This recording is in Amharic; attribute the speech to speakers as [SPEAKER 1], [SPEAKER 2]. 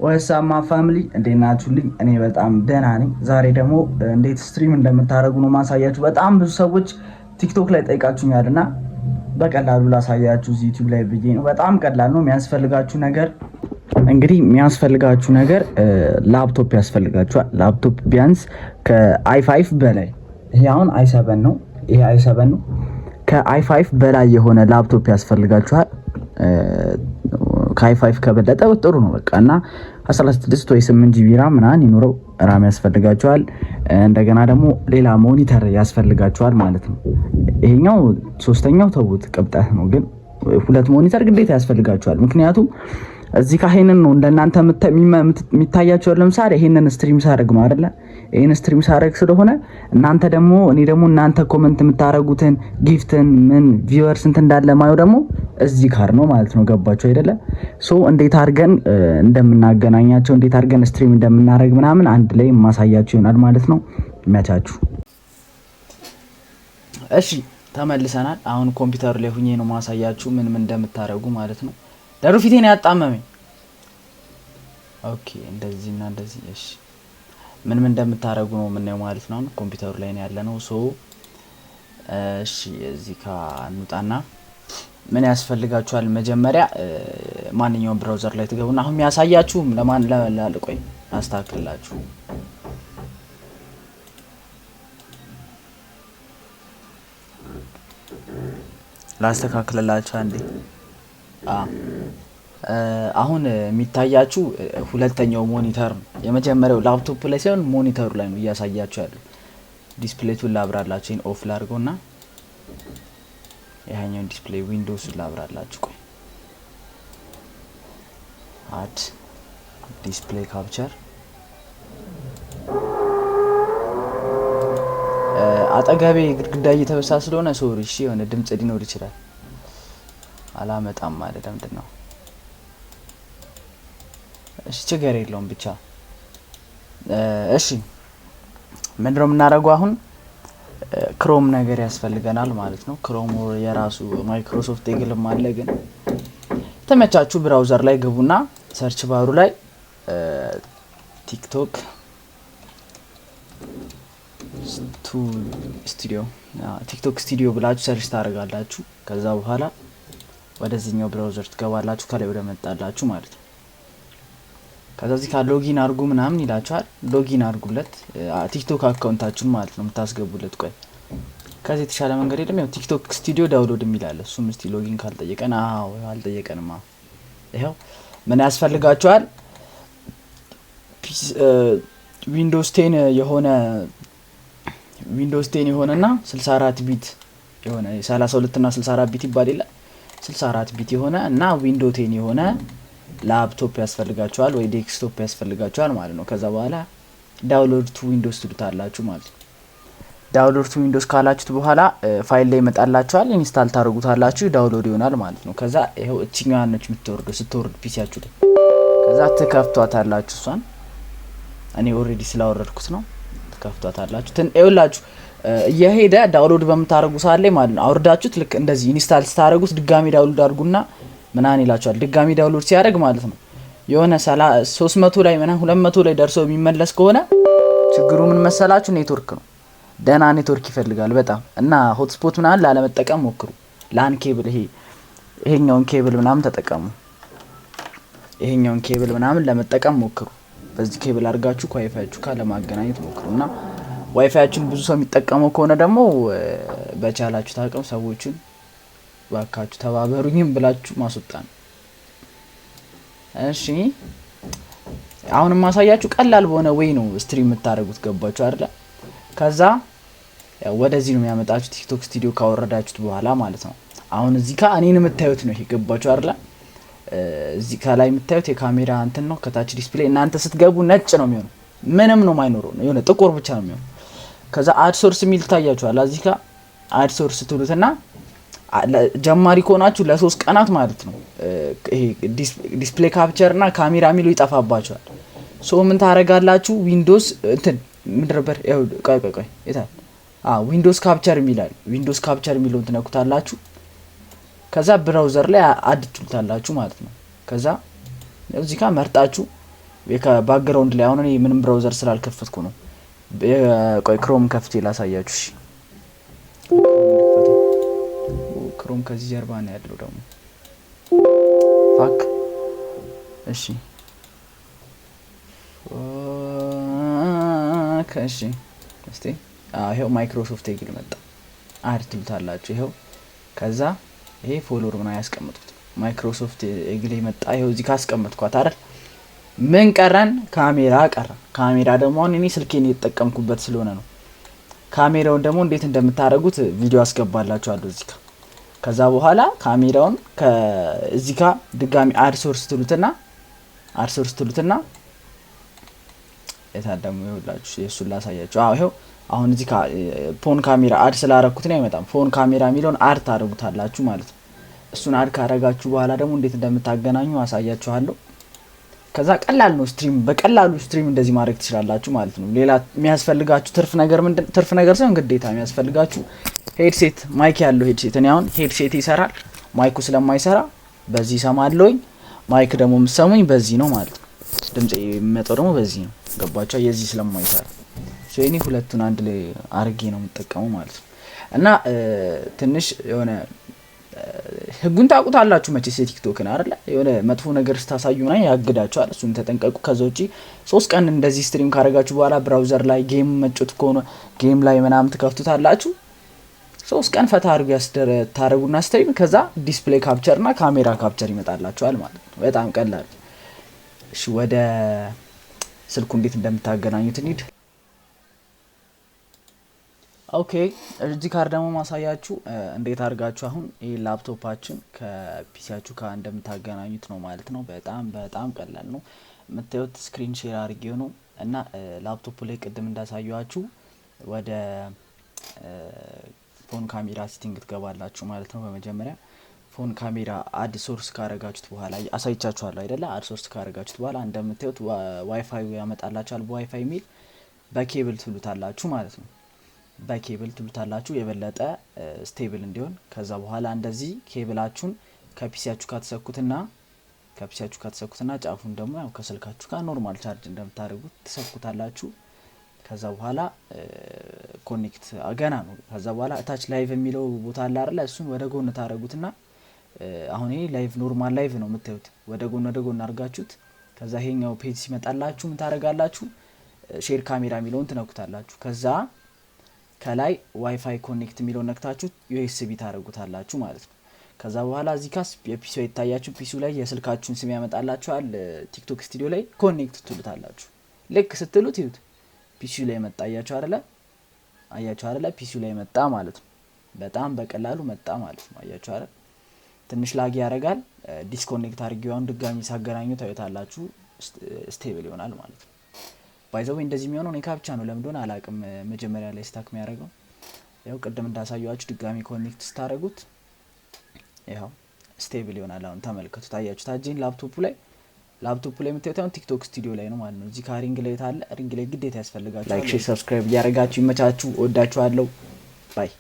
[SPEAKER 1] What's up my family፣ እንዴት ናችሁልኝ? እኔ በጣም ደህና ነኝ። ዛሬ ደግሞ እንዴት stream እንደምታደርጉ ነው ማሳያችሁ። በጣም ብዙ ሰዎች ቲክቶክ ላይ ጠይቃችሁኛል እና በቀላሉ ላሳያችሁ እዚህ ዩቲዩብ ላይ ብዬ ነው። በጣም ቀላል ነው። የሚያስፈልጋችሁ ነገር እንግዲህ የሚያስፈልጋችሁ ነገር ላፕቶፕ ያስፈልጋችኋል። ላፕቶፕ ቢያንስ ከ i5 በላይ፣ ይሄ አሁን i7 ነው። ይሄ i7 ነው። ከ i5 በላይ የሆነ ላፕቶፕ ያስፈልጋችኋል። ከ i5 ከበለጠ ጥሩ ነው በቃ። እና 16 ወይ 8 GB RAM ምናምን ይኑረው፣ RAM ያስፈልጋችኋል። እንደገና ደግሞ ሌላ monitor ያስፈልጋችኋል ማለት ነው። ይሄኛው ሶስተኛው ተውት፣ ቅብጠት ነው። ግን ሁለት monitor ግዴታ ያስፈልጋችኋል። ምክንያቱም እዚህ ጋር ይሄንን ነው ለእናንተ የሚታያቸው። ለምሳሌ ይሄንን stream ሳደርግ ነው አይደለ? ይሄን stream ሳደርግ ስለሆነ እናንተ ደግሞ እኔ ደግሞ እናንተ comment የምታደርጉትን gift ን ምን viewer ስንት እንዳለ ማየው ደግሞ እዚህ ጋር ነው ማለት ነው። ገባችሁ አይደለ? So እንዴት አድርገን እንደምናገናኛቸው፣ እንዴት አድርገን stream እንደምናደርግ ምናምን አንድ ላይ ማሳያችሁ ይሆናል ማለት ነው። ይመቻችሁ። እሺ፣ ተመልሰናል። አሁን ኮምፒውተሩ ላይ ሁኜ ነው ማሳያችሁ ምን ምን እንደምታደርጉ ማለት ነው። ደሩ ፊቴን ያጣመመኝ። Okay፣ እንደዚህ እና እንደዚህ። እሺ፣ ምን ምን እንደምታደርጉ ነው የምናየው ማለት ነው። አሁን ኮምፒውተሩ ላይ ነው ያለነው። So እሺ፣ እዚህ ካ እንውጣና ምን ያስፈልጋችኋል? መጀመሪያ ማንኛውም browser ላይ ትገቡና አሁን የሚያሳያችሁ ለማን ቆይ አስተካክልላችሁ፣ ላስተካክልላችሁ አንዴ። አሁን የሚታያችሁ ሁለተኛው monitor ነው። የመጀመሪያው ላፕቶፕ ላይ ሳይሆን monitor ኡ ላይ ነው እያሳያችሁ ያለው። Display ቱን ላብራላችሁ። ይሄን off ላድርገውና ያኛውን display Windows ላብራላችሁ። ቆይ፣ add display capture። አጠገቤ ግድግዳ እየተበሳ ስለሆነ sorry እሺ፣ የሆነ ድምጽ ሊኖር ይችላል። አላመጣም ማለት ምንድን ነው? እሺ፣ ችግር የለውም ብቻ። እሺ፣ ምንድነው የምናደርገው አሁን? Chrome ነገር ያስፈልገናል ማለት ነው። Chrome የራሱ ማይክሮሶፍት የግልም አለ፣ ግን ተመቻችሁ browser ላይ ግቡና search bar ኡ ላይ TikTok Studio ብላችሁ search ታደርጋላችሁ። ከዛ በኋላ ወደዚህኛው browser ትገባላችሁ፣ ከላይ ወደ መጣላችሁ ማለት ነው። ከዛ እዚህ ጋር login አድርጉ ምናምን ይላችኋል። Login አድርጉለት ቲክቶክ account ኣችሁን ማለት ነው የምታስገቡለት። ቆይ፣ ከዚህ የተሻለ መንገድ የለም። ያው TikTok Studio download የሚል አለ። እሱም እስቲ login ካልጠየቀን፣ አዎ አልጠየቀንም። ይኸው ምን ያስፈልጋችኋል? Windows 10 የሆነ፣ Windows 10 የሆነና 64 bit የሆነ፣ 32 እና 64 bit ይባል የለ፣ 64 bit የሆነ እና Window 10 የሆነ ላፕቶፕ ያስፈልጋችኋል ወይ desktop ያስፈልጋችኋል ማለት ነው። ከዛ በኋላ download to Windows ትሉታላችሁ ማለት ነው። Download to Windows ካላችሁት በኋላ ፋይል ላይ ይመጣላችኋል። Install ታደርጉታላችሁ፣ download ይሆናል ማለት ነው። ከዛ ይኸው እችኛዋ ነች የምትወርደው ስትወርድ PC ያችሁ ላይ። ከዛ ትከፍቷታላችሁ እሷን። እኔ already ስላወረድኩት ነው። ትከፍቷታላችሁ። ይኸውላችሁ እየሄደ download በምታደርጉ ሰዓት ላይ ማለት ነው፣ አውርዳችሁት ልክ እንደዚህ install ስታደርጉት ድጋሚ download አድርጉና ምናምን ይላችኋል። ድጋሚ download ሲያደርግ ማለት ነው የሆነ 300 ላይ ምናምን 200 ላይ ደርሶ የሚመለስ ከሆነ ችግሩ ምን መሰላችሁ? ኔትወርክ ነው። ደህና ኔትወርክ ይፈልጋል በጣም። እና hotspot ምናምን ላለመጠቀም ሞክሩ። LAN cable ይሄ ይሄኛውን ኬብል ምናምን ተጠቀሙ። ይሄኛውን ኬብል ምናምን ለመጠቀም ሞክሩ። በዚህ ኬብል አድርጋችሁ ከዋይፋያችሁ ጋር ለማገናኘት ሞክሩ። እና ዋይፋያችሁን ብዙ ሰው የሚጠቀመው ከሆነ ደግሞ በቻላችሁት አቅም ሰዎችን ባካችሁ ተባበሩኝም ብላችሁ ማስወጣት ነው። እሺ፣ አሁን የማሳያችሁ ቀላል በሆነ way ነው stream የምታደርጉት፣ ገባችሁ አይደለ? ከዛ ወደዚህ ነው የሚያመጣችሁ TikTok Studio ካወረዳችሁት በኋላ ማለት ነው። አሁን እዚህ ጋር እኔን የምታዩት ነው ይሄ፣ ገባችሁ አይደለ? እዚህ ከላይ የምታዩት የካሜራ እንትን ነው። ከታች display። እናንተ ስትገቡ ነጭ ነው የሚሆነው፣ ምንም ነው የማይኖረው፣ የሆነ ጥቁር ብቻ ነው የሚሆነው። ከዛ add source የሚል ይታያችኋል። እዚህ ጋር add source ትሉትና ጀማሪ ከሆናችሁ ለ3 ቀናት ማለት ነው ይሄ display capture እና ካሜራ የሚለው ይጠፋባችኋል። So ምን ታደርጋላችሁ? Windows እንትን ምንድን ነበር? ቆይ ቆይ ቆይ፣ የታል? Windows capture የሚላል፣ Windows capture የሚለውን ትነኩታላችሁ። ከዛ browser ላይ add ትሉታላችሁ ማለት ነው። ከዛ እዚህ ጋር መርጣችሁ Background ላይ አሁን እኔ ምንም browser ስላልከፈትኩ ነው። ቆይ Chrome ከፍቼ ላሳያችሁ። እሺ Chrome ከዚህ ጀርባ ነው ያለው ደግሞ፣ fuck። እሺ fuck፣ እሺ እስቲ ይኸው Microsoft Edge መጣ። Add ትሉታላችሁ። ይኸው ከዛ ይሄ follower ምናምን ያስቀምጡት Microsoft Edge መጣ። ይኸው እዚህ ካስቀመጥኳት አይደል፣ ምን ቀረን? ካሜራ ቀረን። ካሜራ ደግሞ አሁን እኔ ስልኬን እየተጠቀምኩበት ስለሆነ ነው። ካሜራውን ደግሞ እንዴት እንደምታደርጉት ቪዲዮ አስገባላችኋለሁ እዚህ ጋር። ከዛ በኋላ ካሜራውን እዚህ ጋር ድጋሚ add source ትሉትና የታደሙ ይኸውላችሁ የእሱን ላሳያችሁ። አዎ ይኸው አሁን እዚህ phone camera add ስላረኩት ነው አይመጣም። Phone camera የሚለውን add ታደርጉታላችሁ ማለት ነው። እሱን add ካረጋችሁ በኋላ ደግሞ እንዴት እንደምታገናኙ አሳያችኋለሁ። ከዛ ቀላል ነው፣ stream በቀላሉ stream እንደዚህ ማድረግ ትችላላችሁ ማለት ነው። ሌላ የሚያስፈልጋችሁ ትርፍ ነገር ምንድን፣ ትርፍ ነገር ሳይሆን ግዴታ የሚያስፈልጋችሁ headset፣ mic ያለው headset። እኔ አሁን headset ይሰራል፣ mic ኩ ስለማይሰራ በዚህ እሰማለሁኝ። Mic ደግሞ የምትሰሙኝ በዚህ ነው ማለት ነው። ድምጽ የሚመጣው ደግሞ በዚህ ነው። ገባችሁ? የዚህ ስለማይሰራ so እኔ ሁለቱን አንድ ላይ አርጌ ነው የምጠቀመው ማለት ነው። እና ትንሽ የሆነ ህጉን ታውቁታላችሁ መቼስ የቲክቶክን አይደለ? የሆነ መጥፎ ነገር ስታሳዩ ምናምን ያግዳችኋል። እሱን ተጠንቀቁ። ከዛ ውጪ 3 ቀን እንደዚህ stream ካደረጋችሁ በኋላ browser ላይ game መጫወት ከሆነ game ላይ ምናምን ትከፍቱታላችሁ። 3 ቀን ፈታ አድርጉ ያስደረ ታደረጉና stream፣ ከዛ display capture እና camera capture ይመጣላችኋል ማለት ነው። በጣም ቀላል። እሺ ወደ ስልኩ እንዴት እንደምታገናኙት እንሂድ። Okay እዚህ ጋር ደግሞ ማሳያችሁ እንዴት አድርጋችሁ አሁን ይህ ላፕቶፓችን ከ PC ያችሁ ጋር እንደምታገናኙት ነው ማለት ነው። በጣም በጣም ቀላል ነው። የምታዩት screen share አድርጌው ነው እና ላፕቶፑ ላይ ቅድም እንዳሳየኋችሁ ወደ phone camera setting ትገባላችሁ ማለት ነው። በመጀመሪያ phone camera add source ካረጋችሁት በኋላ አሳይቻችኋለሁ አይደለ? Add source ካረጋችሁት በኋላ እንደምታዩት ዋይፋይ ያመጣላችኋል። በዋይፋይ የሚል በኬብል ትሉታላችሁ ማለት ነው። በኬብል ትሉታላችሁ የበለጠ stable እንዲሆን። ከዛ በኋላ እንደዚህ ኬብላችሁን ከ PC ያችሁ ጋር ትሰኩትና ጫፉን ደግሞ ያው ከስልካችሁ ጋር normal charge እንደምታደርጉት ትሰኩታላችሁ። ከዛ በኋላ connect ገና ነው። ከዛ በኋላ እታች live የሚለው ቦታ አለ አይደለ? እሱን ወደ ጎን ታደርጉትና አሁን ይሄ live normal live ነው የምታዩት። ወደ ጎን አድርጋችሁት ከዛ ይሄኛው page ሲመጣላችሁ ምን ታደርጋላችሁ? Share camera የሚለውን ትነኩታላችሁ። ከዛ ከላይ WiFi connect የሚለውን ነክታችሁ USB ታደርጉታላችሁ ማለት ነው። ከዛ በኋላ እዚህ ካስ የ PC ው ይታያችሁ። PC ው ላይ የስልካችሁን ስም ያመጣላችኋል። TikTok Studio ላይ connect ትሉታላችሁ። ልክ ስትሉት ይዩት PC ው ላይ መጣ። አያችሁ አይደለ? አያችሁ አይደለ? PC ው ላይ መጣ ማለት ነው። በጣም በቀላሉ መጣ ማለት ነው። አያችሁ አይደል? ትንሽ lag ያደርጋል። Disconnect አድርጌው አሁን ድጋሚ ሳገናኙ ታዩታላችሁ። Stable ይሆናል ማለት ነው። By the way እንደዚህ የሚሆነው እኔ ጋ ብቻ ነው። ለምን እንደሆነ አላውቅም። መጀመሪያ ላይ stuck የሚያደርገው ያው ቅድም እንዳሳየኋችሁ ድጋሚ connect ስታደርጉት ያው stable ይሆናል። አሁን ተመልከቱ፣ ታያችሁ ታጂን ላፕቶፑ ላይ የምታዩት አሁን TikTok Studio ላይ ነው ማለት ነው። እዚህ ጋ ring light አለ። Ring light ግዴታ ያስፈልጋችኋል። Like፣ share፣ subscribe እያደረጋችሁ ይመቻችሁ። እወዳችኋለሁ። Bye።